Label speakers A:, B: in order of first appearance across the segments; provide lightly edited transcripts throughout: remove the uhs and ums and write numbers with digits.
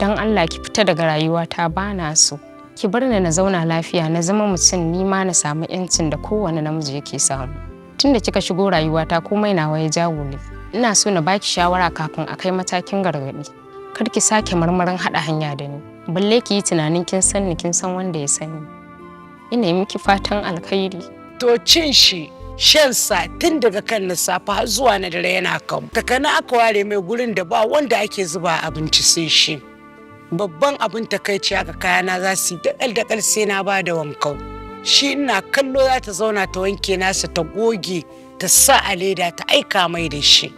A: Don Allah ki fita daga rayuwata, ba na so. Ki bar ni na zauna lafiya, na zama mutum, ni ma na samu 'yancin da kowane namiji yake samu. Tunda kika shigo rayuwata, komai nawa ya jagule. Ina so na baki shawara kafin a kai matakin gargaɗi. Kar ki sake marmarin haɗa hanya da ni. Balle ki yi tunanin kin san ni, kin san wanda ya sani. Ina yi miki fatan alkhairi.
B: To, cin shi, shansa, tun daga kan na safe har zuwa na dare yana kan. Takana aka ware mai gurin da ba wanda ake zuba abinci sai shi. Babban abin takaici, haka kayana za su yi dakal dakal, sai na ba da wankau. Shi ina kallo za ta zauna ta wanke nasa, ta goge, ta sa a leda, ta aika mai da shi.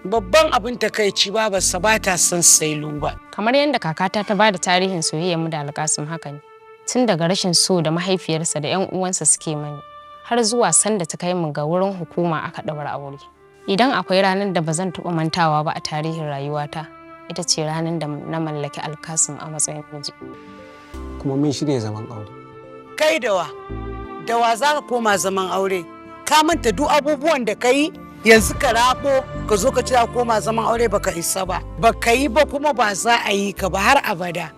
B: Babban abin takaici, babarsa ba ta son sailu ba.
A: Kamar yadda kakata ta bada tarihin soyayyar mu da Alkasim, haka ne. Tun daga rashin so da mahaifiyarsa da 'yan uwansa suke mani, har zuwa sanda ta kai mu ga wurin hukuma aka ɗaura aure. Idan akwai ranar da ba zan taɓa mantawa ba a tarihin rayuwata, ita ce ranar da na mallaki Alkasim a matsayin miji.
C: Kuma mun shirya zaman aure.
B: Kai, dawa dawa za ka koma zaman aure? Ka manta duk abubuwan da ka yi, yanzu ka rabo ka zo ka ci za ka koma zaman aure? Baka isa ba, baka yi ba, kuma ba za a yi ka ba har abada.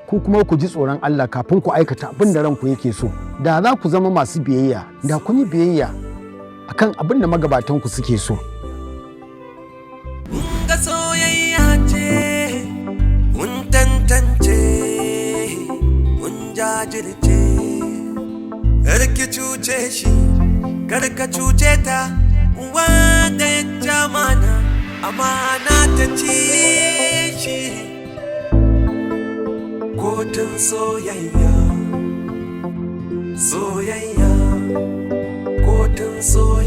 D: Ku kuma ku ji tsoron Allah kafin ku aikata abin da ranku yake so. Da za ku zama masu biyayya, da kun yi biyayya akan abin da magabatanku suke so.
E: Ga soyayya ce, mun tantance, mun jajirce. Karki cuce shi, karka cuce ta. Wanda ya ja mana amana ta ci shi. Kotun soyayya, soyayya, kotun soyayya.